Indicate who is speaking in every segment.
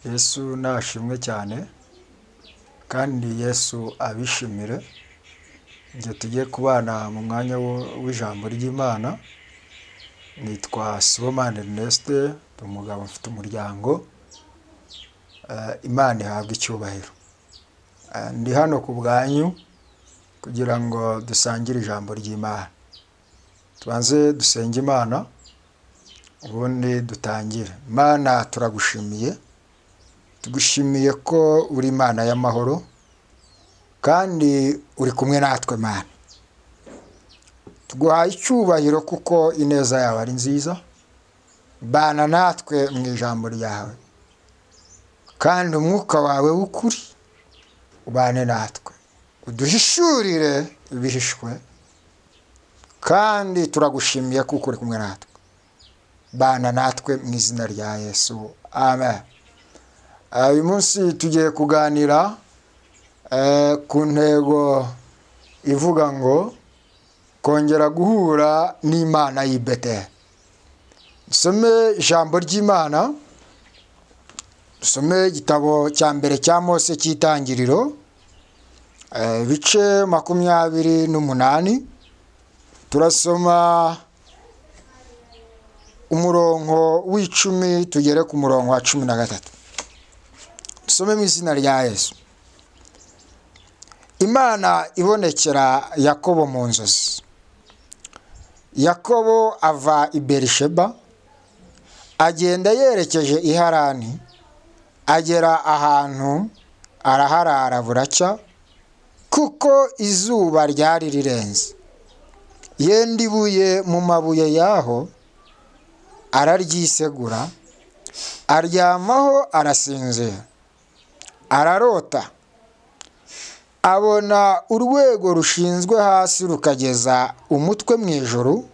Speaker 1: Yesu nashimwe cyane kandi Yesu abishimire. Njye tugiye kubana mu mwanya w'ijambo ry'Imana. Nitwa Sibomana Ernest, ndi umugabo mfite umuryango. Imana ihabwe icyubahiro. Ndi hano ku bwanyu kugira ngo dusangire ijambo ry'Imana. Tubanze dusenge Imana ubundi dutangire. Imana turagushimiye, tugushimiye ko uri Imana y'amahoro kandi uri kumwe natwe Mana. Tuguhaye icyubahiro kuko ineza yawe ari nziza. Bana natwe mu ijambo ryawe kandi umwuka wawe w'ukuri ubane natwe, uduhishurire ibihishwe, kandi turagushimiye kuko uri kumwe natwe. Bana natwe mu izina rya Yesu, amen. Uyu munsi tugiye kuganira ku ntego ivuga ngo kongera guhura n'Imana y'i Beteli. Dusome ijambo ry'Imana, dusome igitabo cya mbere cya Mose cy'Itangiriro, ibice 28, turasoma umurongo w'10 tugere ku murongo wa 13. Dusome mu izina rya Yesu. Imana ibonekera Yakobo mu nzozi. Yakobo ava i Berisheba agenda yerekeje i Harani, agera ahantu araharara buracya kuko izuba ryari rirenze. Yenda ibuye mu mabuye yaho araryisegura, aryamaho arasinzira. Ararota abona urwego rushinzwe hasi rukageza umutwe mu ijuru,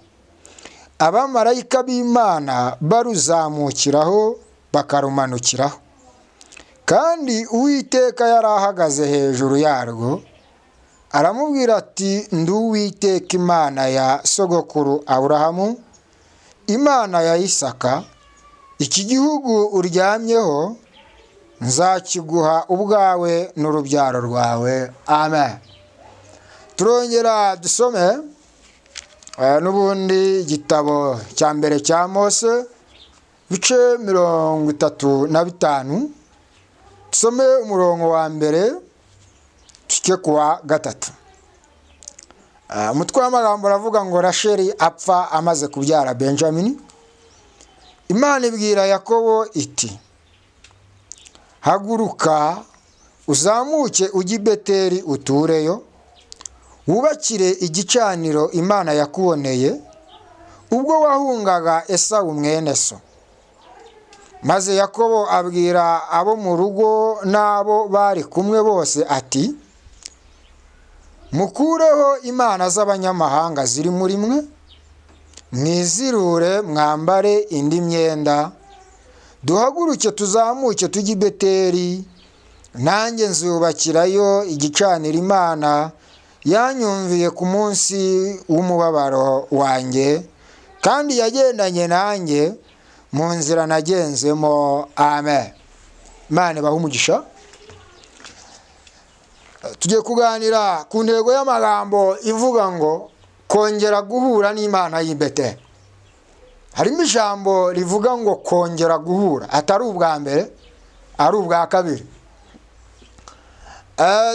Speaker 1: abamarayika b'Imana baruzamukiraho bakarumanukiraho. Kandi Uwiteka yari ahagaze hejuru yarwo, aramubwira ati: ndi Uwiteka Imana ya sogokuru Aburahamu, Imana ya Isaka, iki gihugu uryamyeho nzakiguha ubwawe n'urubyaro rwawe. Amen. Turongera dusome n'ubundi igitabo cya mbere cya Mose, bice 35, dusome umurongo wa mbere tuke kuwa 3. Umutwe w'amagambo aravuga ngo Rasheli apfa amaze kubyara Benjamini. Imana ibwira Yakobo iti: haguruka uzamuke ujye i Beteli utureyo, wubakire igicaniro Imana yakuboneye ubwo wahungaga Esawu mwene so. Maze Yakobo abwira abo mu rugo n'abo bari kumwe bose ati: mukureho imana z'abanyamahanga ziri muri mwe, mwizirure mwambare indi myenda, duhaguruke tuzamuke tujye i Beteli, nanjye nzubakirayo igicaniro Imana yanyumviye ku munsi w'umubabaro wanjye, kandi yagendanye nanjye mu nzira nagenzemo. Amen. Imana ibahe umugisha. Tugiye kuganira ku ntego y'amagambo ivuga ngo kongera guhura n'Imana y'i Beteli. Harimo ijambo rivuga ngo kongera guhura, atari ubwa mbere, ari ubwa kabiri.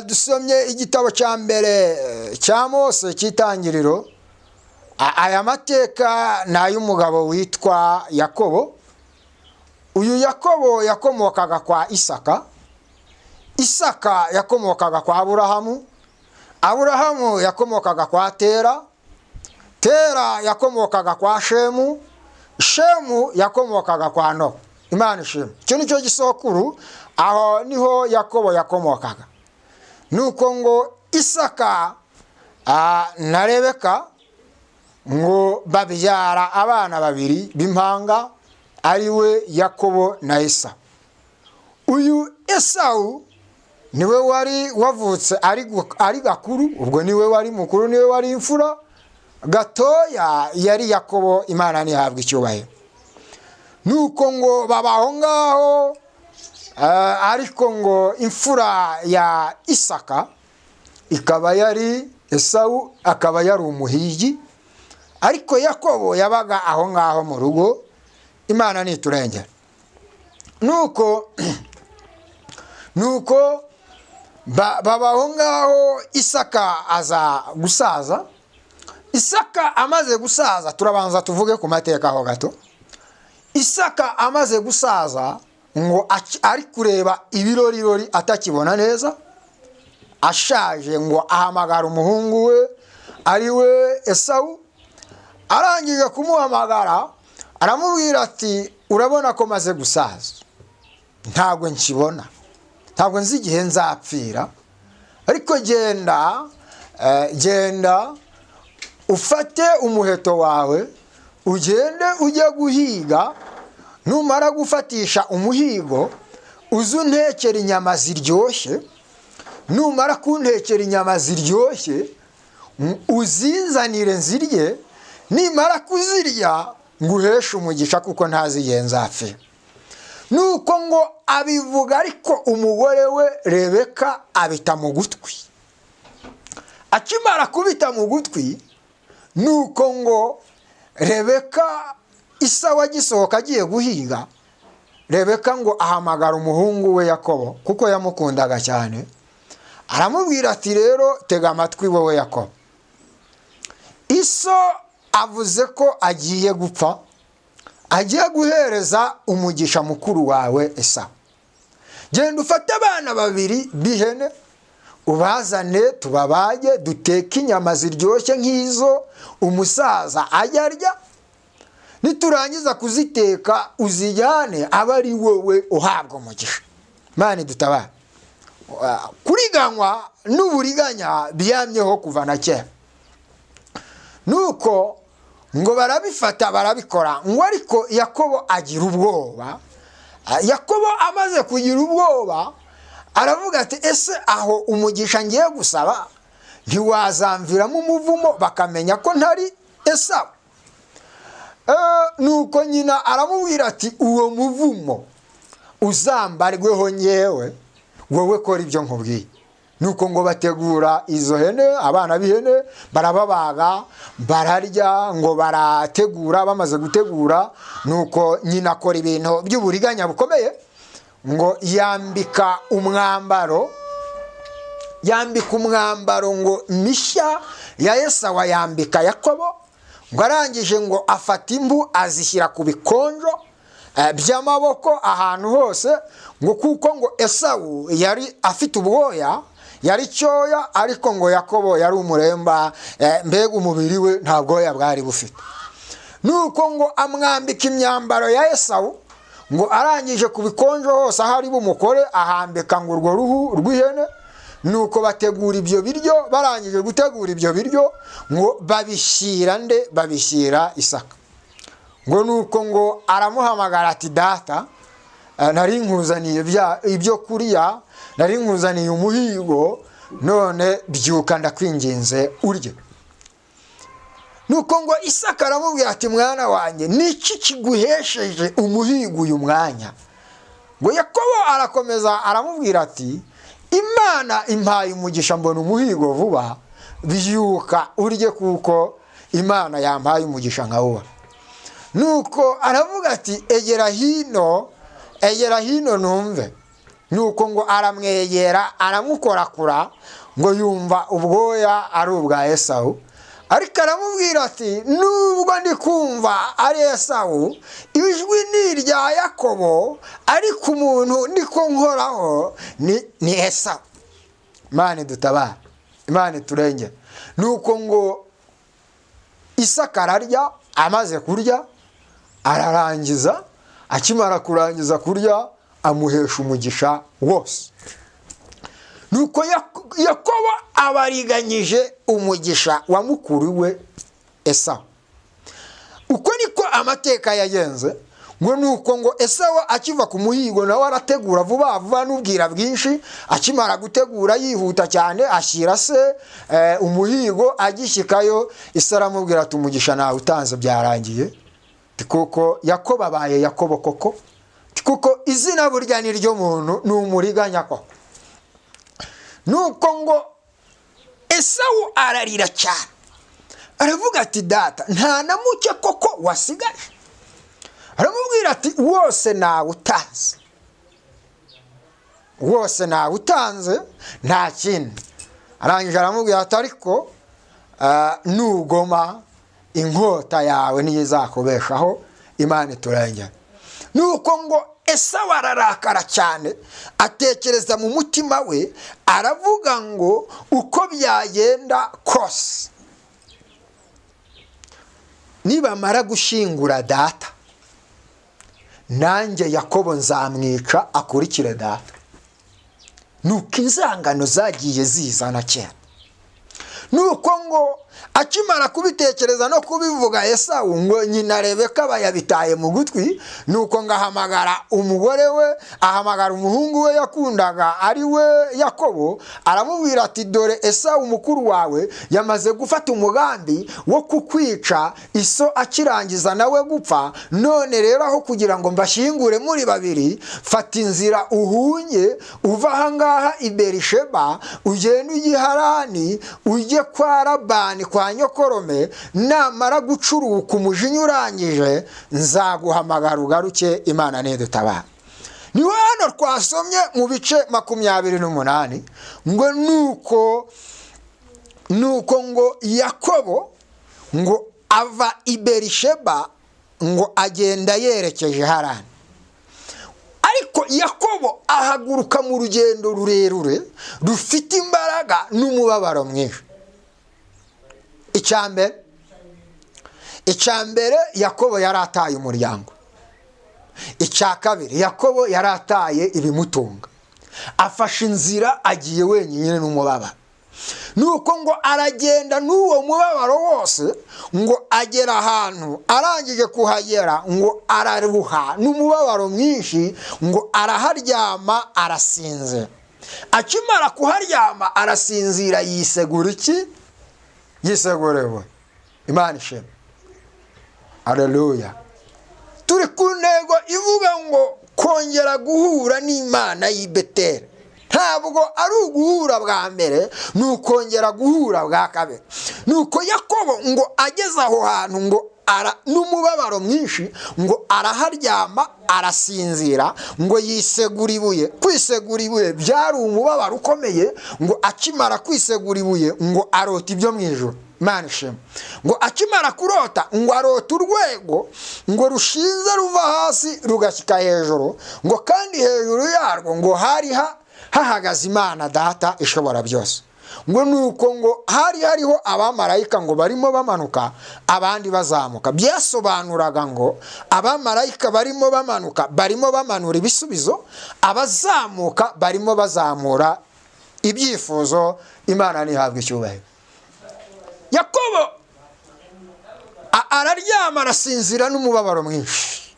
Speaker 1: Dusomye igitabo cya mbere cya Mose cy'Itangiriro. Aya mateka ni ay'umugabo witwa Yakobo. Uyu Yakobo yakomokaga kwa Isaka, Isaka yakomokaga kwa Aburahamu, Aburahamu yakomokaga kwa Tera, Tera yakomokaga kwa Shemu, Shemu yakomokaga kwa Nowa. Imana ishimwe. Icyo nicyo gisokuru, aho niho Yakobo yakomokaga. Nuko ngo Isaka na Rebeka ngo babyara abana babiri b'impanga, ari we Yakobo na Esawu. Uyu Esawu niwe wari wavutse ari gakuru, ubwo niwe wari mukuru, niwe wari imfura. Gatoya yari Yakobo. Imana ntihabwe icyubahiro. Nuko ngo babaho ngaho Ariko ngo imfura ya Isaka ikaba yari Esawu, akaba yari umuhigi, ariko Yakobo yabaga aho ngaho mu rugo. Imana niturengera. Nuko baba aho ngaho. Isaka aza gusaza. Isaka amaze gusaza, turabanza tuvuge ku mateka aho gato. Isaka amaze gusaza ngo ari kureba ibirorirori atakibona neza, ashaje, ngo ahamagara umuhungu we ari we Esawu. Arangije kumuhamagara aramubwira ati: "Urabona ko maze gusaza, ntabwo nkibona, ntabwo nzi igihe nzapfira, ariko genda ufate umuheto wawe, ugende ujye guhiga. Numara gufatisha umuhigo, uze untekera inyama ziryoshye. Numara kuntekera inyama ziryoshye, uzinzanire nzirye. Nimara kuzirya, nguheshe umugisha, kuko ntazi igihe nzapfira." Nuko ngo abivuga, ariko umugore we Rebeka abita mu gutwi. Akimara kubita mu gutwi, nuko ngo Rebeka, Isawa agisohoka agiye guhiga, Rebeka ngo ahamagara umuhungu we Yakobo, kuko yamukundaga cyane. Aramubwira ati: "Rero tega amatwi wowe Yakobo, iso avuze ko agiye gupfa, agiye guhereza umugisha mukuru wawe Esawu. Genda ufate abana babiri b'ihene, ubazane, tubabage, duteke inyama ziryoshye nk'izo umusaza ajya arya. Niturangiza kuziteka, uzijyane, abe ari wowe uhabwa umugisha." Imana dutabara. Kuriganywa n'uburiganya byamyeho kuva na kera. Nuko ngo barabifata, barabikora, ngo ariko Yakobo agira ubwoba. Yakobo amaze kugira ubwoba aravuga ati: "Ese aho umugisha ngiye gusaba ntiwazamviramo umuvumo, bakamenya ko ntari Esawu?" Nuko nyina aramubwira ati: "Uwo muvumo uzambarweho nyewe, wowe kora ibyo nkubwiye." Nuko ngo bategura izo hene, abana b'ihene, barababaga, bararya, ngo barategura. Bamaze gutegura, nuko nyina akora ibintu by'uburiganya bukomeye, ngo yambika umwambaro ngo mishya ya Esawu, yambika Yakobo. Ngo arangije ngo afata impu azishyira ku bikonjo by'amaboko ahantu hose, ngo kuko ngo Esawu yari afite ubwoya, yari cyoya, ariko ngo Yakobo yari umuremba, mbega umubiri we nta bwoya bwari bufite. Nuko ngo amwambika imyambaro ya Esawu, ngo arangije ku bikonjo hose aho ari bumukore ahambika ngo urwo ruhu rw'ihene. Nuko bategura ibyo biryo. Barangije gutegura ibyo biryo, ngo babishyira nde? Babishyira Isaka. Ngo nuko ngo aramuhamagara ati: "Data, nari nkuzaniye ibyo kurya, nari nkuzaniye umuhigo, none byuka ndakwinginze urye." Nuko ngo Isaka aramubwira ati: "Mwana wanjye, niki kiguhesheje umuhigo uyu mwanya?" Ngo Yakobo arakomeza aramubwira ati: "Imana impaye umugisha, mbona umuhigo vuba. Byuka urye, kuko Imana yampaye umugisha nkawubona." Nuko aravuga ati: "Egera hino, egera hino numve." Nuko ngo aramwegera, aramukorakura, ngo yumva ubwoya ari ubwa Esawu. Ariko aramubwira ati: "Nubwo ndi kumva ari Esawu, ijwi ni irya Yakobo, ariko umuntu niko nkoraho ni Esawu." Imana idutabara, Imana iturengera. Nuko ngo Isaka ararya. Amaze kurya ararangiza. Akimara kurangiza kurya, amuhesha umugisha wose. Nuko Yakobo abariganyije umugisha wa mukuru we Esawu. Uko niko amateka yagenze. Ngo nuko ngo Esawu akiva ku muhigo, nawe arategura vuba vuba n'ubwira bwinshi. Akimara gutegura yihuta cyane, ashyira se umuhigo. Agishyikayo, ise aramubwira ati: "Umugisha nawe utanze, byarangiye." Kuko Yakobo abaye Yakobo koko. Kuko izina burya ni ryo muntu, ni umuriganya koko. Nuko ngo Esawu ararira cyane, aravuga ati: "Data, nta na muke koko wasigaje?" Aramubwira ati: "Wose nawe utanze, wose nawe utanze, nta kindi." Arangije aramubwira ati: "Ariko nugoma, inkota yawe niyo izakubeshaho." Imana iturengera. Nuko ngo Esawu ararakara cyane, atekereza mu mutima we, aravuga ngo: "Uko byagenda kose, nibamara gushyingura data, nanjye Yakobo nzamwica akurikire data." Nuko inzangano zagiye zizana kera. Nuko ngo akimara kubitekereza no kubivuga Esawu, ngo nyina Rebeka aba yabitaye mu gutwi. Nuko ngo ahamagara umugore we, ahamagara umuhungu we yakundaga, ari we Yakobo, aramubwira ati: "Dore Esawu mukuru wawe yamaze gufata umugambi wo kukwica iso akirangiza nawe gupfa. None rero, aho kugira ngo mbashyingure muri babiri, fata inzira uhunye, uva ahangaha i Berisheba, ugende ujye i Harani, ujye kwa Labani, kwa nyokorome. Namara gucuruka, umujinya urangije, nzaguhamagara ugaruke." Imana nidutabara. Niho hano twasomye mu bice 28 ngo nuko ngo Yakobo ngo ava i Berisheba, ngo agenda yerekeje Harani. Ariko Yakobo ahaguruka mu rugendo rurerure rufite imbaraga n'umubabaro mwinshi. Icya mbere, Yakobo yari ataye umuryango. Icya kabiri, Yakobo yari ataye ibimutunga, afashe inzira agiye wenyine n'umubabaro. Nuko ngo aragenda n'uwo mubabaro wose, ngo agera ahantu. Arangije kuhagera, ngo araruha n'umubabaro mwinshi, ngo araharyama arasinzira. Akimara kuharyama arasinzira, yisegura iki? Yisegurewe. Imana ishema, aleluya. Turi ku ntego ivuga ngo kongera guhura n'Imana y'i Beteri. Ntabwo ari uguhura bwa mbere, ni ukongera guhura bwa kabiri. Nuko Yakobo ngo ageze aho hantu, ngo n'umubabaro mwinshi, ngo araharyama arasinzira, ngo yisegura ibuye. Kwisegura ibuye byari umubabaro ukomeye. Ngo akimara kwisegura ibuye, ngo arota ibyo mu ijoro. Imana ishema. Ngo akimara kurota, ngo arota urwego ngo rushinze ruva hasi rugashyika hejuru, ngo kandi hejuru yarwo ngo hari hahagaze Imana Data ishobora byose. Ngo nuko ngo hari hariho abamarayika ngo barimo bamanuka, abandi bazamuka. Byasobanuraga ngo abamarayika barimo bamanuka barimo bamanura ibisubizo, abazamuka barimo bazamura ibyifuzo. Imana ntihabwe icyubahiro. Yakobo araryama arasinzira n'umubabaro mwinshi,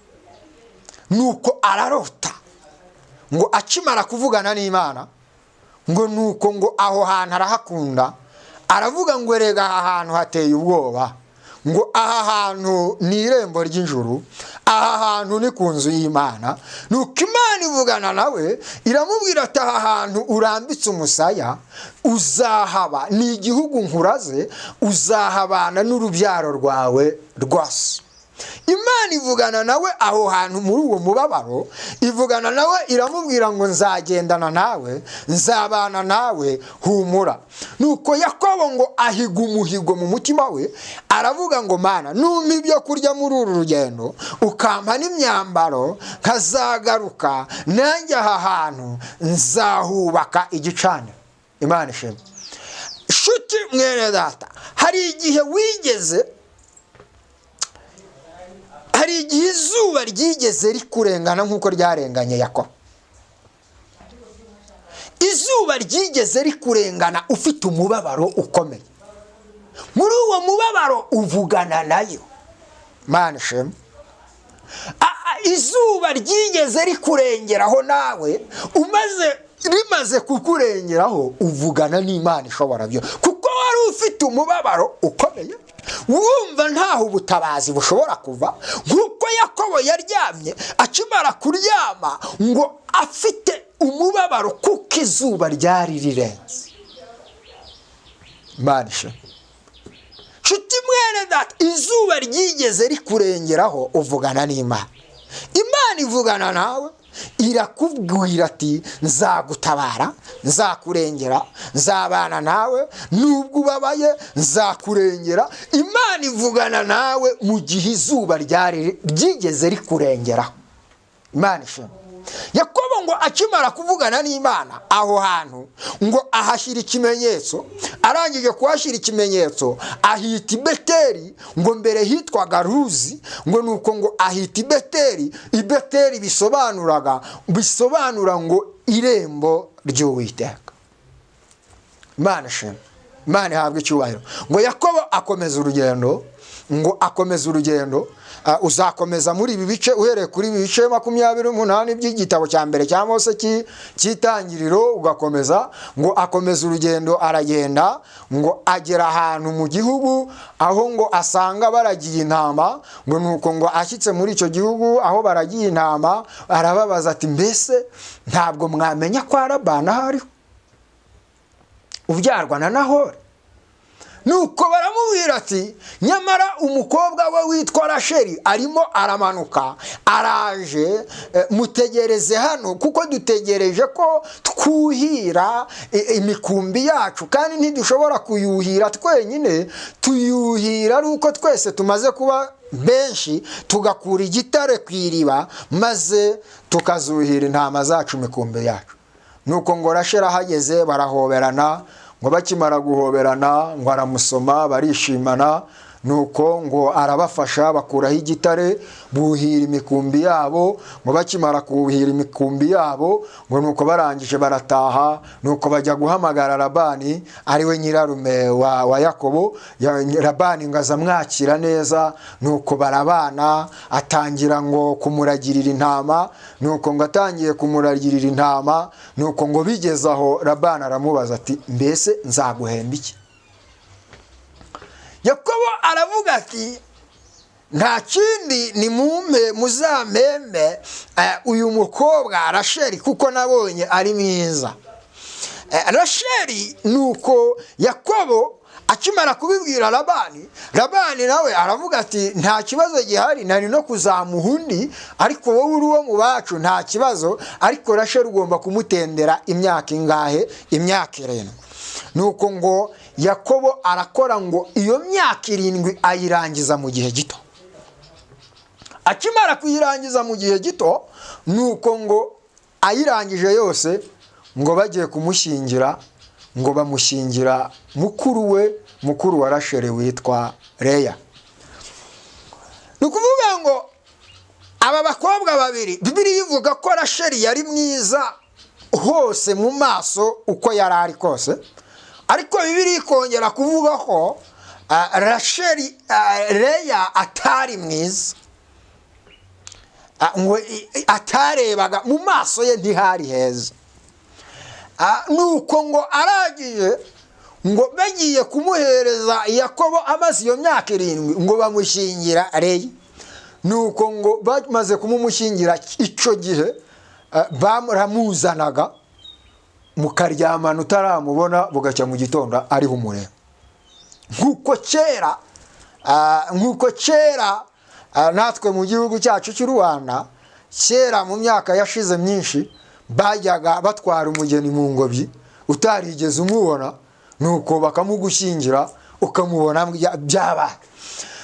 Speaker 1: nuko ararota. Ngo akimara kuvugana n'Imana, ngo nuko ngo aho hantu arahakunda, aravuga ngo: "Erega aha hantu hateye ubwoba." Ngo aha hantu ni irembo ry'ijuru, aha hantu ni ku nzu y'Imana. Nuko Imana ivugana nawe, iramubwira ati: "Aha hantu urambitse umusaya uzahaba, ni igihugu nkuraze, uzahabana n'urubyaro rwawe rwose." Imana ivugana nawe aho hantu muri uwo mubabaro, ivugana nawe iramubwira ngo: "Nzagendana nawe, nzabana nawe, humura." Nuko Yakobo ngo ahiga umuhigo mu mutima we, aravuga ngo: "Mana, numpa ibyo kurya muri uru rugendo, ukampa n'imyambaro, nkazagaruka, nanjye aha hantu nzahubaka igicaniro." Imana ishimwe. Shuti mwene data, hari igihe izuba ryigeze rikurengana nk'uko ryarenganye Yakobo? Izuba ryigeze rikurengana ufite umubabaro ukomeye, muri uwo mubabaro uvugana nayo? Mana ishimwe. Izuba ryigeze rikurengeraho nawe, umaze rimaze kukurengeraho uvugana n'Imana ishobora byo, kuko wari ufite umubabaro ukomeye? Wumva ntaho ubutabazi bushobora kuva, nk'uko Yakobo yaryamye akimara kuryama ngo afite umubabaro kuko izuba ryari rirenze. Imana ishimwe. Nshuti mwene data, izuba ryigeze rikurengeraho uvugana n'Imana. Imana ivugana nawe irakubwira ati nzagutabara, nzakurengera, nzabana nawe nubwo ubabaye, nzakurengera. Imana ivugana nawe mu gihe izuba ryari ryigeze rikurengeraho. Imana ishimwe. Yakobo ngo akimara kuvugana n'Imana aho hantu ngo ahashyira ikimenyetso. Arangije kuhashyira ikimenyetso ahita i Beteli, ngo mbere hitwaga Luzi, ngo nuko ngo ahita i Beteli. I Beteli bisobanura ngo irembo ry'Uwiteka. Imana ishimwe, Imana ihabwe icyubahiro. Ngo Yakobo akomeza urugendo, ngo akomeza urugendo. Uzakomeza muri ibi bice uhereye kuri ibi bice 28 by'igitabo cya mbere cya Mose cy'itangiriro, ugakomeza. Ngo akomeza urugendo aragenda, ngo agera ahantu mu gihugu aho ngo asanga baragiye intama. Ngo nuko ngo ashyitse muri icyo gihugu aho baragiye intama, arababaza ati mbese ntabwo mwamenya ko Labani ahariho ubyarwa na Nahori? Nuko baramubwira ati nyamara umukobwa we witwa Rasheli arimo aramanuka araje, mutegereze hano kuko dutegereje ko twuhira imikumbi yacu, kandi ntidushobora kuyuhira twenyine, tuyuhira ari uko twese tumaze kuba benshi, tugakura igitare ku iriba maze tukazuhira intama zacu, imikumbi yacu. Nuko ngo Rasheli ahageze barahoberana, ngo bakimara guhoberana ngo aramusoma barishimana. Nuko ngo arabafasha bakuraho igitare buhira imikumbi yabo. Ngo bakimara kuhira imikumbi yabo ngo nuko barangije barataha. Nuko bajya guhamagara Labani ariwe nyirarume wa Yakobo. Labani ngo aza amwakira neza. Nuko barabana, atangira ngo kumuragirira intama. Nuko ngo atangiye kumuragirira intama, nuko ngo bigeze aho Labani aramubaza ati mbese nzaguhemba iki? Yakobo aravuga ati nta kindi, ni mumpe muzampembe uyu mukobwa Rasheli kuko nabonye ari mwiza. Rasheli. Nuko Yakobo akimara kubibwira Labani, Labani nawe aravuga ati nta kibazo gihari, nari no kuzamuha undi, ariko wowe uri uwo mu bacu nta kibazo, ariko Rasheli ugomba kumutendera imyaka ingahe? Imyaka 7. Nuko ngo Yakobo arakora ngo iyo myaka 7 ayirangiza mu gihe gito. Akimara kuyirangiza mu gihe gito, nuko ngo ayirangije yose, ngo bagiye kumushyingira, ngo bamushyingira mukuru we, mukuru wa Rasheli witwa Leya. Ni ukuvuga ngo aba bakobwa babiri, Bibiliya ivuga ko Rasheli yari mwiza hose mu maso uko yari ari kose, ariko Bibiliya ikongera kuvuga ko Rasheli, Leya atari mwiza, ngo atarebaga mu maso ye ntihari heza. Nuko ngo aragiye ngo bagiye kumuhereza Yakobo amaze iyo myaka 7, ngo bamushyingira Leya. Nuko ngo bamaze kumumushyingira icyo gihe baramuzanaga mukaryamana utaramubona, bugacya mu gitondo ariho umureba. Nk'uko kera natwe mu gihugu cyacu cy'u Rwanda, kera mu myaka yashize myinshi, bajyaga batwara umugeni mu ngobyi utarigeze umubona, nuko bakamugushyingira ukamubona byabaye.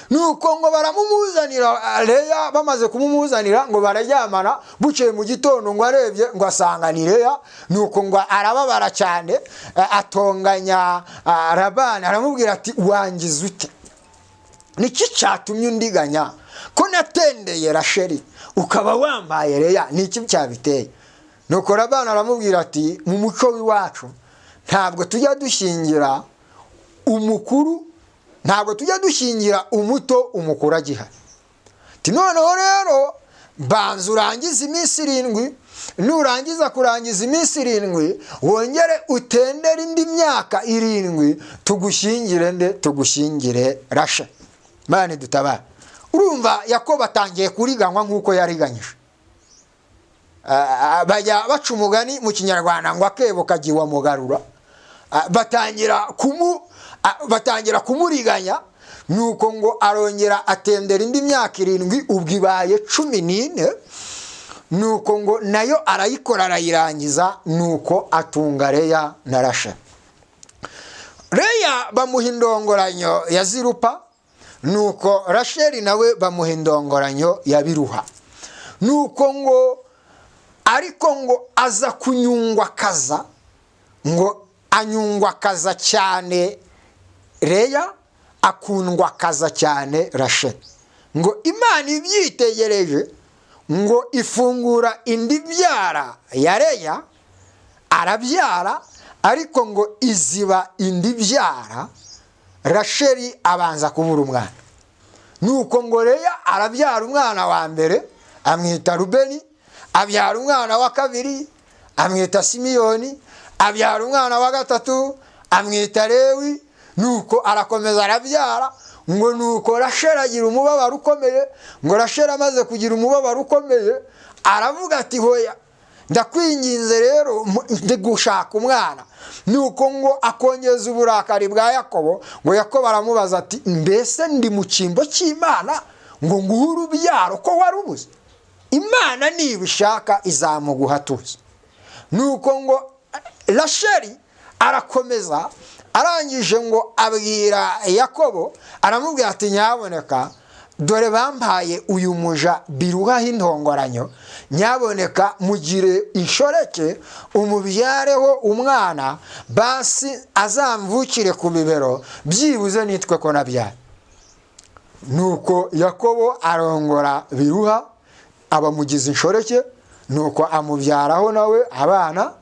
Speaker 1: Nuko ngo baramumuzanira Leya, bamaze kumumuzanira ngo bararyamana, bukeye mu gitondo ngo arebye ngo asanga ni Leya. Nuko ngo arababara cyane, atonganya Labani, aramubwira ati wangize ute? Niki cyatumye undiganya ko natendeye Rasheli ukaba wambaye Leya? Niki cyabiteye? Nuko Labani aramubwira ati mu muco w'iwacu ntabwo tujya dushyingira umukuru, ntabwo tujya dushyingira umuto umukuru agihari. Ati noneho rero banza urangize iminsi 7, Nurangiza kurangiza iminsi 7 wongere utendere indi myaka 7, tugushyingire nde? Tugushyingire Rasheli. Imana idutabare. Urumva Yakobo atangiye kuriganywa nk'uko yariganyije. Bajya baca umugani mu Kinyarwanda ngo akebo kagiwa mugarura. Batangira kumuriganya. Nuko ngo arongera atendera indi myaka 7, ubwo ibaye 14. Nuko ngo nayo arayikora arayirangiza. Nuko atunga Leya na Rasheli. Leya bamuha indongoranyo ya Zirupa, nuko Rasheli nawe bamuha indongoranyo ya Biruha. Nuko ngo ariko ngo aza kunyungwa kaza, ngo anyungwa kaza cyane Leya, akundwa kaza cyane Rasheli. Ngo Imana ibyitegereje ngo ifungura indi byara ya Leya, arabyara, ariko ngo iziba indi byara, Rasheli abanza kubura umwana. Nuko ngo Leya arabyara umwana wa mbere amwita Rubeni, abyara umwana wa kabiri amwita Simiyoni, abyara umwana wa gatatu amwita Lewi. Nuko arakomeza arabyara. Ngo nuko Rasheli agira umubabaro ukomeye. Ngo Rasheli amaze kugira umubabaro ukomeye aravuga ati hoya, ndakwinginze rero ndi gushaka umwana. Nuko ngo akongeza uburakari bwa Yakobo. Ngo Yakobo aramubaza ati mbese ndi mu cyimbo cy'Imana ngo nguhe urubyaro ko warubuze? Imana nibishaka izamuguha tuzi. Nuko ngo Rasheli arakomeza, arangije ngo abwira Yakobo, aramubwira ati nyaboneka dore bampaye uyu muja Biruha intongoranyo, nyaboneka mugire inshoreke umubyareho umwana, basi azamvukire ku bibero, byibuze nitwe ko nabyara. Nuko Yakobo arongora Biruha, abamugize inshoreke, nuko amubyaraho nawe abana.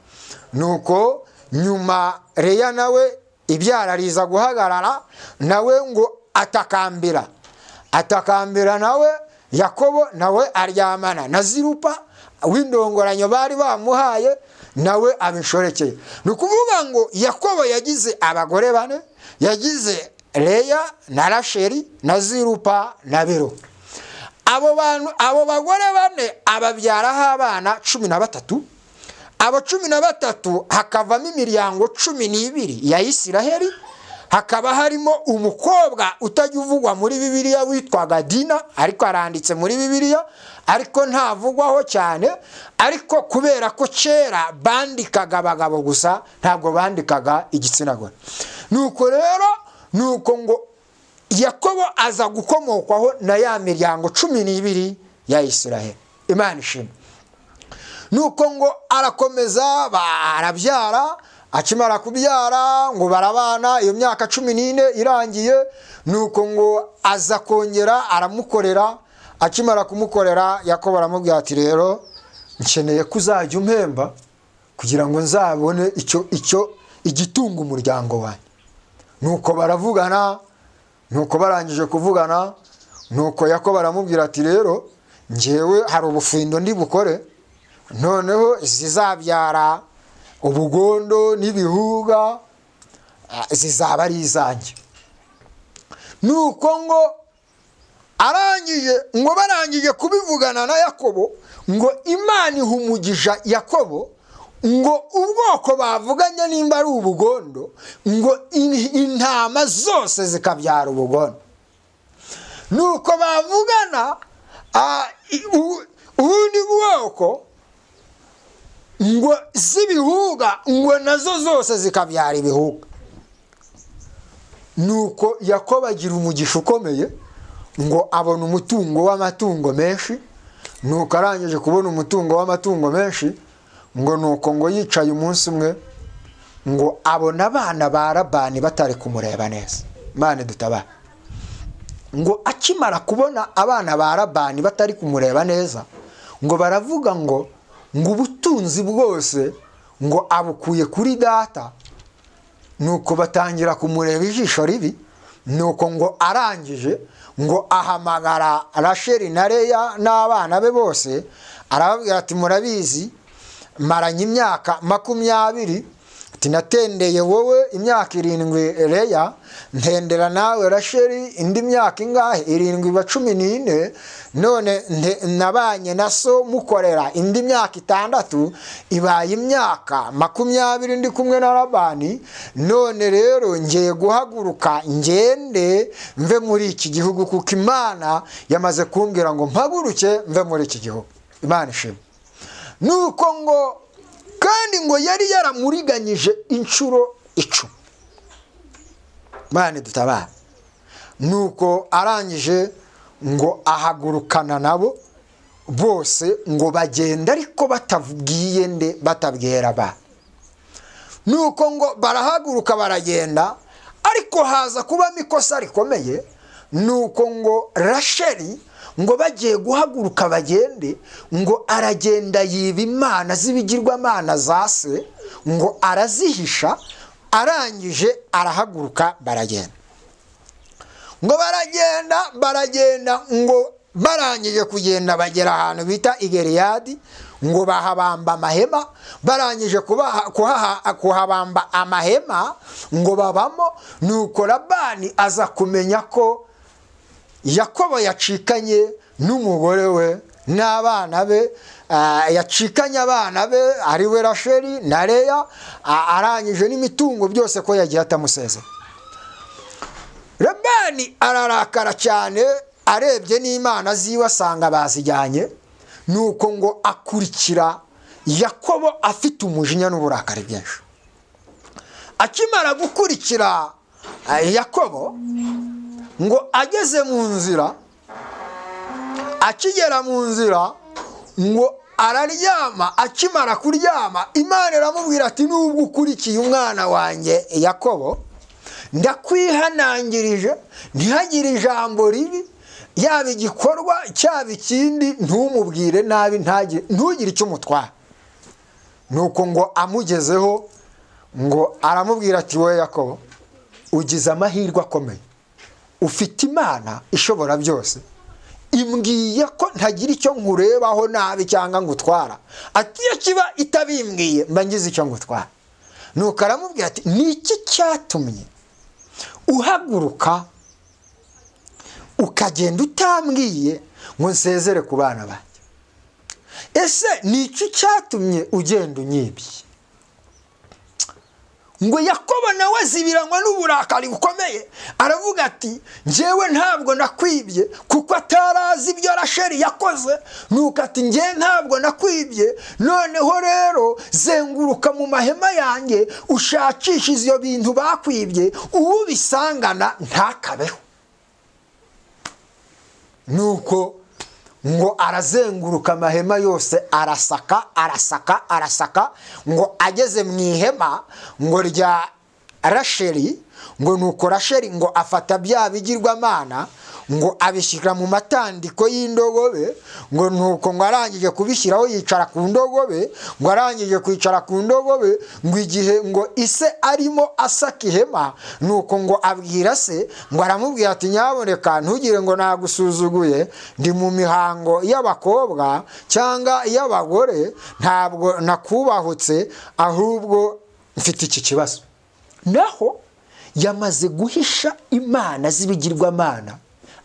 Speaker 1: Nuko nyuma Leya nawe ibyara riza guhagarara, nawe ngo atakambira nawe Yakobo, nawe aryamana na Zirupa w'indongoranyo bari bamuhaye, nawe abishorekeye. Ni ukuvuga ngo Yakobo yagize abagore bane, yagize Leya na Rasheli na Zirupa na Biruha. Abo bantu, abo bagore bane ababyaraho abana 13. Abo 13 hakavamo imiryango 12 ya Isiraheli. Hakaba harimo umukobwa utajya uvugwa muri Bibiliya witwaga Dina, ariko aranditse muri Bibiliya ariko ntavugwaho cyane. Ariko kubera ko kera bandikaga abagabo gusa, ntabwo bandikaga igitsina gore. Nuko rero nuko ngo Yakobo aza gukomokwaho na ya miryango 12 ya Isiraheli. Imana ishimwe. Nuko ngo arakomeza arabyara, akimara kubyara ngo barabana, iyo myaka 14 irangiye. Nuko ngo aza kongera aramukorera. Akimara kumukorera Yakobo aramubwira ati rero nkeneye kuzajya umpemba kugira ngo nzabone icyo igitunga umuryango wanjye. Nuko baravugana. Nuko barangije kuvugana, nuko Yakobo aramubwira ati rero njyewe hari ubufindo ndi bukore, noneho zizabyara ubugondo n'ibihuga zizaba ari izanjye. Nuko ngo arangije, ngo barangije kubivugana na Yakobo, ngo Imana ihumugisha Yakobo, ngo ubwoko bavuganye nimba ari ubugondo, ngo intama zose zikabyara ubugondo. Nuko bavugana ubundi bwoko ngo z'ibihuga, ngo nazo zose zikabyara ibihuga. Nuko Yakobo agira umugisha ukomeye, ngo abona umutungo w'amatungo menshi. Nuko arangije kubona umutungo w'amatungo menshi, ngo nuko ngo yicaye umunsi umwe, ngo abona abana ba Labani batari kumureba neza. Imana idutabare. Ngo akimara kubona abana ba Labani batari kumureba neza, ngo baravuga ngo ubutunzi bwose ngo abukuye kuri data. Nuko batangira kumureba ijisho ribi. Nuko ngo arangije ngo ahamagara Rasheli na Leya n'abana be bose, arababwira ati murabizi Maranye imyaka 20, ati natendeye wowe imyaka 7 Leya, ntendera nawe Rasheli indi myaka ingahe? 7 iba 14, none nabanye na so mukorera indi myaka 6, ibaye imyaka 20 ndi kumwe na Labani. None rero ngiye guhaguruka ngende mve muri iki gihugu, kuko Imana yamaze kumbwira ngo mpaguruke mve muri iki gihugu. Imana ishimwe. Nuko ngo kandi ngo yari yaramuriganyije inshuro 10. Imana dutabara. Nuko arangije ngo ahagurukana nabo bose ngo bagenda, ariko batabwiye nde, batabwira ba. Nuko ngo barahaguruka baragenda, ariko haza kubamo ikosa rikomeye. Nuko ngo Rasheli ngo bagiye guhaguruka bagende, ngo aragenda yiba imana z'ibigirwamana za se, ngo arazihisha, arangije arahaguruka baragenda. Ngo baragenda, ngo barangije kugenda bagera ahantu bita i Gileyadi, ngo bahabamba amahema. Barangije kuhabamba amahema ngo babamo. Nuko Labani aza kumenya ko Yakobo yacikanye n'umugore we n'abana be, yacikanye abana be ari we Rasheli na Leya, arangije n'imitungo byose ko yagiye atamusezera. Labani ararakara cyane, arebye n'imana ziwe asanga bazijyanye. Nuko ngo akurikira Yakobo afite umujinya n'uburakari bwinshi. Akimara gukurikira Yakobo, ngo ageze mu nzira, akigera mu nzira ngo araryama. Akimara kuryama, Imana iramubwira ati nubwo ukurikiye umwana wanjye Yakobo, ndakwihanangirije ntihagire ijambo ribi, yaba igikorwa cyaba ikindi, ntumubwire nabi, ntugire icyo umutwara. Nuko ngo amugezeho ngo aramubwira ati wowe Yakobo, ugize amahirwe akomeye, ufite Imana ishobora byose, imbwiye ko ntagira icyo nkurebaho nabi cyangwa ngutwara. Ati iyo kiba itabimbwiye mba ngize icyo ngutwara. Nuko aramubwira ati ni iki cyatumye uhaguruka ukagenda utambwiye ngo nsezere ku bana banjye? Ese ni iki cyatumye ugenda unyibye? Ngo Yakobo nawe azibiranywa n'uburakari bukomeye, aravuga ati njyewe ntabwo nakwibye, kuko atarazi ibyo Rasheli yakoze. Nuko ati njye ntabwo nakwibye, noneho rero zenguruka mu mahema yanjye ushakishe ibyo bintu bakwibye, ubisangana ntakabeho. Nuko ngo arazenguruka amahema yose, arasaka arasaka arasaka, ngo ageze mu ihema ngo rya Rasheli, ngo nuko Rasheli ngo afata bya bigirwamana ngo abishyira mu matandiko y'indogobe, ngo nuko ngo arangije kubishyiraho yicara ku ndogobe, ngo arangije kwicara ku ndogobe, ngo igihe ngo ise arimo asaka ihema, nuko ngo abwira se, ngo aramubwira ati nyaboneka ntugire ngo nagusuzuguye, ndi mu mihango y'abakobwa cyangwa y'abagore, ntabwo nakubahutse, ahubwo mfite iki kibazo. Naho yamaze guhisha imana z'ibigirwamana,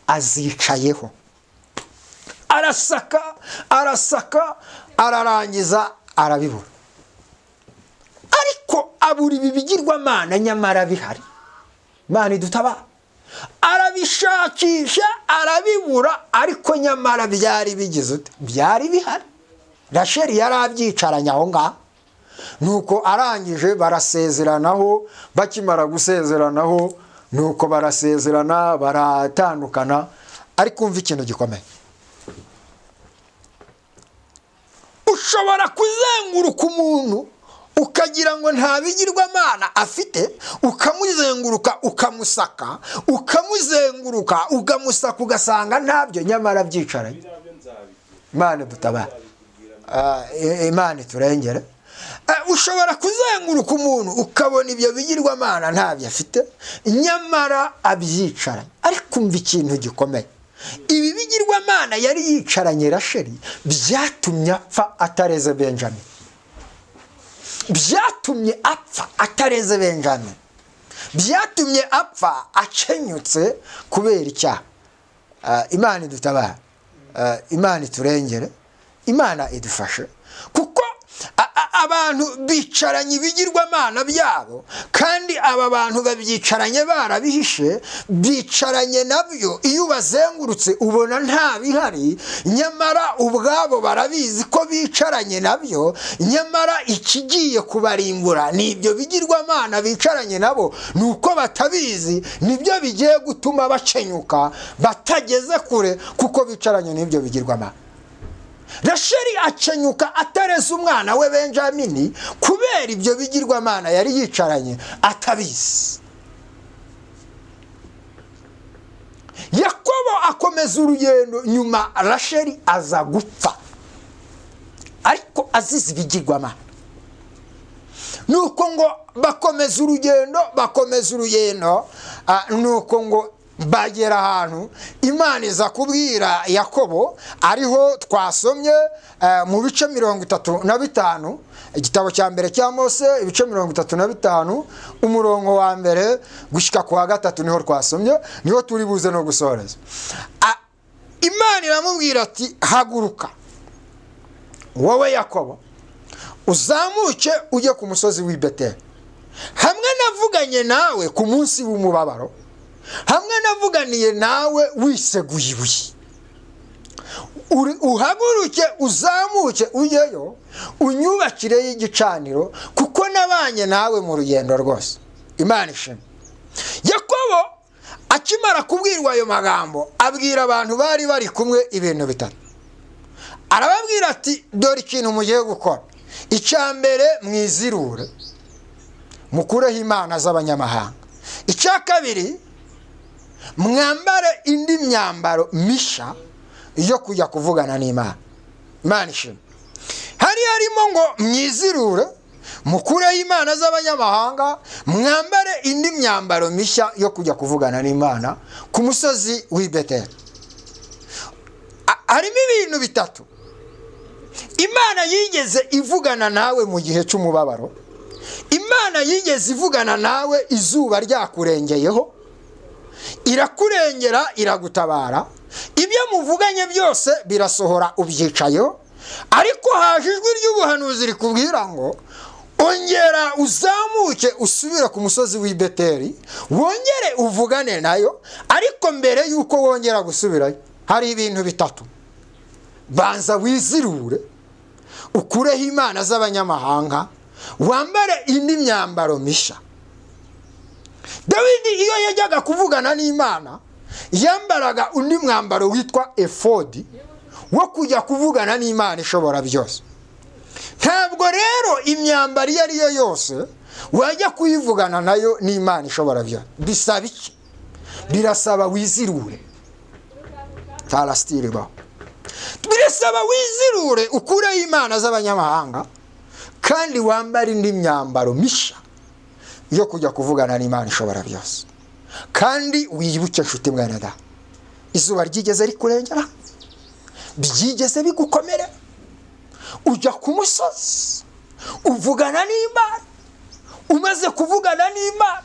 Speaker 1: azicayeho, arasaka arasaka, ararangiza arabibura. Ariko abura ibi bigirwamana nyamara bihari. Imana idutabara. Arabishakisha arabibura, ariko nyamara byari bigize ute? Byari bihari. Rasheli yari abyicaranye aho ngaho. Nuko arangije barasezeranaho, bakimara gusezeranaho nuko barasezerana baratandukana. Ariko umva ikintu gikomeye, ushobora kuzenguruka umuntu ukagira ngo nta bigirwamana afite, ukamuzenguruka ukamusaka, ukamuzenguruka ukamusaka, ugasanga ntabyo, nyamara byicaranye. Imana dutabara, Imana iturengere. Ushobora kuzenguruka umuntu ukabona ibyo bigirwamana ntabyo afite, nyamara abyicaranye. Ariko umva ikintu gikomeye, ibi bigirwamana yari yicaranye Rasheli byatumye apfa atareze Benjamin. Byatumye apfa atareze Benjamin, byatumye apfa akenyutse kubera icyaha. Imana idutabara, Imana iturengere, Imana idufashe, kuko abantu bicaranye ibigirwamana byabo, kandi aba bantu babyicaranye barabihishe, bicaranye nabyo. Iyo ubazengurutse ubona nta bihari, nyamara ubwabo barabizi ko bicaranye nabyo. Nyamara ikigiye kubarimbura ni ibyo bigirwamana bicaranye nabo, ni uko batabizi. Nibyo bigiye gutuma bakenyuka batageze kure, kuko bicaranye n'ibyo bigirwamana. Rasheli akenyuka atareze umwana we Benjamini kubera ibyo bigirwamana yari yicaranye atabizi. Yakobo akomeza urugendo, nyuma Rasheli aza gupfa ariko azize ibigirwamana. Nuko ngo bakomeza urugendo, bakomeza urugendo, nuko ngo bagera ahantu Imana iza kubwira Yakobo, ariho twasomye mu bice 35, igitabo cya mbere cya Mose, ibice 35, umurongo wa mbere gushyika ku wa 3, niho twasomye, niho turi buze no gusoreza. Imana iramubwira ati: haguruka wowe Yakobo, uzamuke ujye ku musozi w'i Beteli, hamwe navuganye nawe ku munsi w'umubabaro, hamwe navuganiye nawe wiseguye ibuye. Uhaguruke uzamuke ujyeyo, unyubakireyo igicaniro, kuko nabanye nawe mu rugendo rwose. Imana ishimwe. Yakobo akimara kubwirwa ayo magambo, abwira abantu bari bari kumwe ibintu bitatu. Arababwira ati: dore ikintu mugiye gukora. Icya mbere, mwizirure mukureho imana z'abanyamahanga. Icya kabiri, mwambare indi myambaro misha yo kujya kuvugana n'Imana. Imana ishimwe. Hari harimo ngo mwizirure mukureho imana z'abanyamahanga, mwambare indi myambaro mishya yo kujya kuvugana n'Imana ku musozi w'i Beteli. Harimo ibintu bitatu. Imana yigeze ivugana nawe mu gihe cy'umubabaro, Imana yigeze ivugana nawe izuba ryakurengeyeho, irakurengera, iragutabara, ibyo muvuganye byose birasohora, ubyicayeho. Ariko haje ijwi ry'ubuhanuzi rikubwira ngo ongera uzamuke usubire ku musozi w'i Beteli, wongere uvugane nayo. Ariko mbere y'uko wongera gusubirayo, hari ibintu bitatu. Banza wizirure, ukureho imana z'abanyamahanga, wambare indi myambaro misha. Dawidi iyo yajyaga kuvugana n'Imana yambaraga undi mwambaro witwa efodi wo kujya kuvugana n'Imana ishobora byose. Ntabwo rero imyambaro iyo ari yo yose wajya kuyivugana nayo n'Imana ishobora byose. Bisaba iki? Birasaba wizirure. Birasaba wizirure, ukureho imana z'abanyamahanga, kandi wambare indi myambaro misha yo kujya kuvugana n'Imana ishobora byose. Kandi wibuke nshuti mwene da, izuba ryigeze rikurengera, byigeze bigukomere, ujya ku musozi uvugana n'Imana. Umaze kuvugana n'Imana,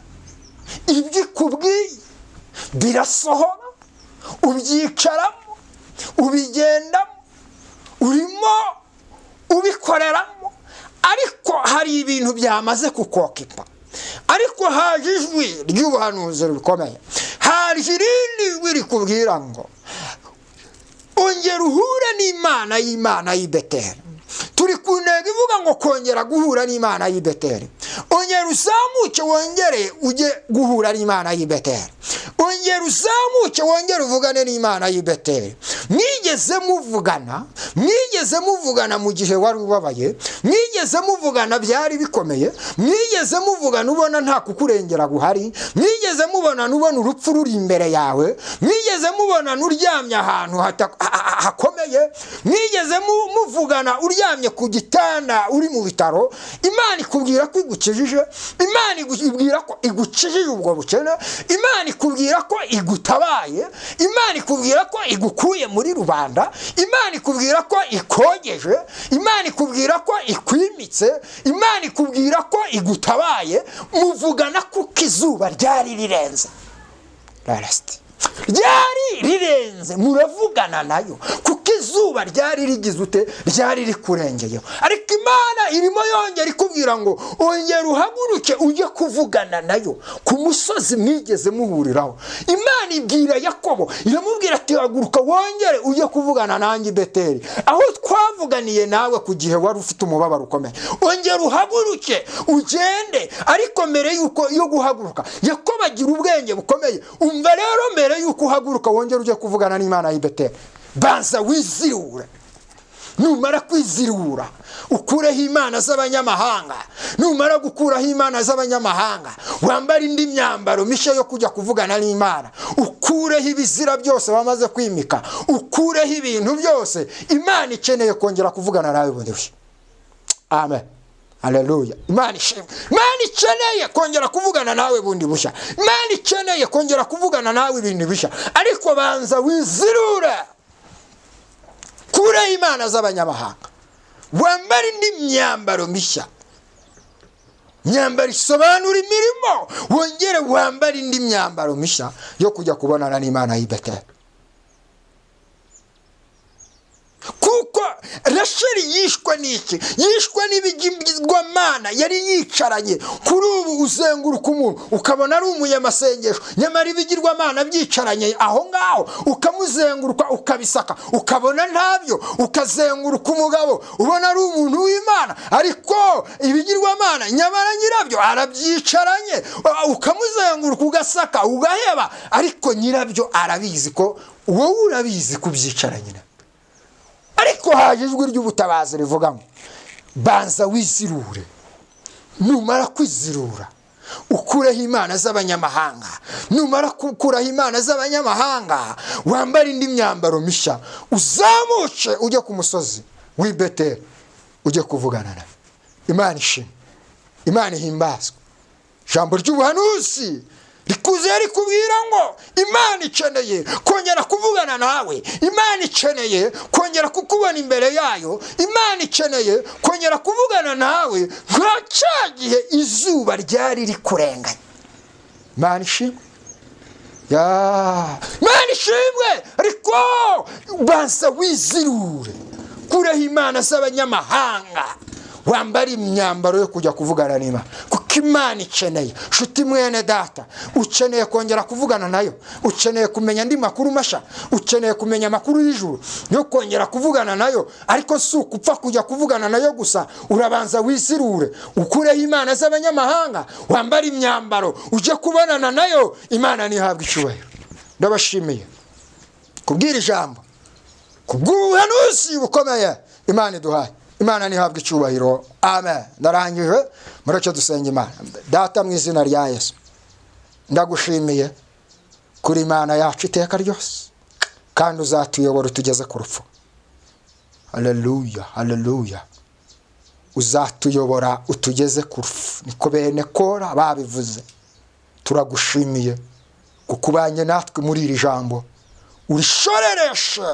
Speaker 1: ibyo ikubwiye birasohora, ubyicaramo, ubigendamo, urimo ubikoreramo, ariko hari ibintu byamaze kukokipa. Ariko haje ijwi ry'ubuhanuzi rikomeye, haje irindi jwi rikubwira ngo ongera uhure n'Imana y'Imana y'i Beteli. Turi ku ntego ivuga ngo kongera guhura n'Imana y'i Beteli. Ongera uzamuke wongere ujye guhura n'Imana y'i Beteli. Ongera uzamuke wongere uvugane n'Imana y'i Beteli. Mwigeze muvugana, mwigeze muvugana mu gihe wari ubabaye, mwigeze muvugana byari bikomeye, mwigeze muvugana ubona nta kukurengera guhari, mwigeze mubona ubona urupfu ruri imbere yawe, mwigeze Mwigeze mubonana uryamye ahantu hakomeye? Mwigeze muvugana uryamye ku gitanda uri mu bitaro? Imana ikubwira ko igukijije, Imana ikubwira ko igukijije ubwo bukene, Imana ikubwira ko igutabaye, Imana ikubwira ko igukuye muri rubanda, Imana ikubwira ko ikogeje, Imana ikubwira ko ikwimitse, Imana ikubwira ko igutabaye. Muvugana kuko izuba ryari rirenze, ryari rirenze, muravugana nayo kuko izuba ryari rigize ute, ryari rikurengeyeho. Ariko Imana irimo yongera ikubwira ngo ongera uhaguruke ujye kuvugana nayo ku musozi mwigeze muhuriraho. Imana ibwira Yakobo, iramubwira ati haguruka wongere ujye kuvugana nanjye i Beteli, aho twavuganiye nawe ku gihe wari ufite umubabaro ukomeye. Ongera uhaguruke ugende. Ariko mbere yuko yo guhaguruka, Yakobo agira ubwenge bukomeye. Umva rero, mbere yuko uhaguruka wongera ujye kuvugana n'Imana y'i Beteli, banza wizirure. Numara kwizirura ukureho imana z'abanyamahanga. Numara gukuraho imana z'abanyamahanga, wambara indi myambaro mishya yo kujya kuvugana n'Imana. Ukureho ibizira byose wamaze kwimika, ukureho ibintu byose. Imana ikeneye kongera kuvugana nawe bundi bushya. Amen, haleluya. Imana ishimwe. Imana ikeneye kongera kuvugana nawe bundi bushya. Imana ikeneye kongera kuvugana nawe ibintu bishya. Ariko banza wizirure, kureho imana z'abanyamahanga, wambara indi myambaro mishya, myambaro isobanura imirimo. Wongere wambara indi myambaro mishya yo kujya kubonana n'Imana y'i Beteli. Kuko Rasheli yishwe n'iki? Yishwe n'ibigirwamana yari yicaranye. Kuri ubu uzenguruka umuntu ukabona ari umunyamasengesho, nyamara ibigirwamana byicaranye aho ngaho, ukamuzenguruka ukabisaka ukabona ntabyo. Ukazenguruka umugabo ubona ari umuntu w'Imana, ariko ibigirwamana nyamara nyirabyo arabyicaranye. Ukamuzenguruka ugasaka ugaheba, ariko nyirabyo arabizi ko wowe urabizi kubyicaranye. Ariko haje ijwi ry'ubutabazi rivuga ngo banza wizirure. Numara kwizirura ukureho imana z'abanyamahanga. Numara gukuraho imana z'abanyamahanga, wambara indi myambaro mishya, uzamuke ujye ku musozi w'i Beteli ujye kuvugana nawe. Imana ishimwe, Imana ihimbazwe. Ijambo ry'ubuhanuzi rikuze rikubwira ngo Imana ikeneye kongera kuvugana nawe, Imana ikeneye kongera kukubona imbere yayo, Imana ikeneye kongera kuvugana nawe nka cya gihe izuba ryari rikurenganye. Imana ishimwe, Imana ishimwe. Ariko banza wizirure, kureho imana z'abanyamahanga, wambara imyambaro yo kujya kuvugana n'Imana, kuko Imana ikeneye. Nshuti mwene data, ukeneye kongera kuvugana nayo, ukeneye kumenya andi makuru mashya, ukeneye kumenya amakuru y'ijuru yo kongera kuvugana nayo. Ariko si ukupfa kujya kuvugana nayo gusa, urabanza wizirure, ukureho imana z'abanyamahanga, wambara imyambaro ujye kubonana nayo. Imana ntihabwe icyubahiro. Ndabashimiye kubwira ijambo, kubw'ubuhanuzi bukomeye Imana iduhaye. Imana ntihabwe icyubahiro. Amen. Ndarangije, mureke dusenga Imana. Data, mu izina rya Yesu, ndagushimiye kuri Imana yacu iteka ryose, kandi uzatuyobora utugeze ku rupfu. Haleluya, haleluya. Uzatuyobora utugeze ku rupfu, niko bene Kora babivuze. Turagushimiye kuko ubanye natwe muri iri jambo, urishorereshe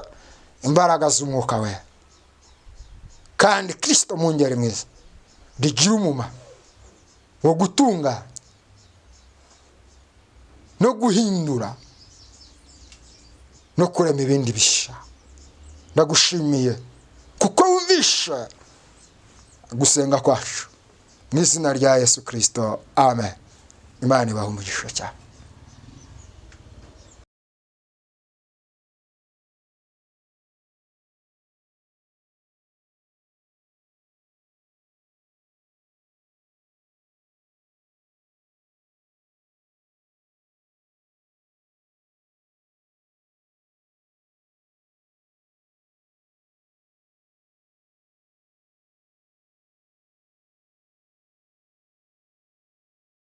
Speaker 1: imbaraga z'umwuka we, kandi Kristo mungeri mwiza rigira umumaro wo gutunga no guhindura no kurema ibindi bishya. Ndagushimiye kuko wumvishe gusenga kwacu, mu izina rya Yesu Kristo, amen. Imana ibahe umugisha cyane.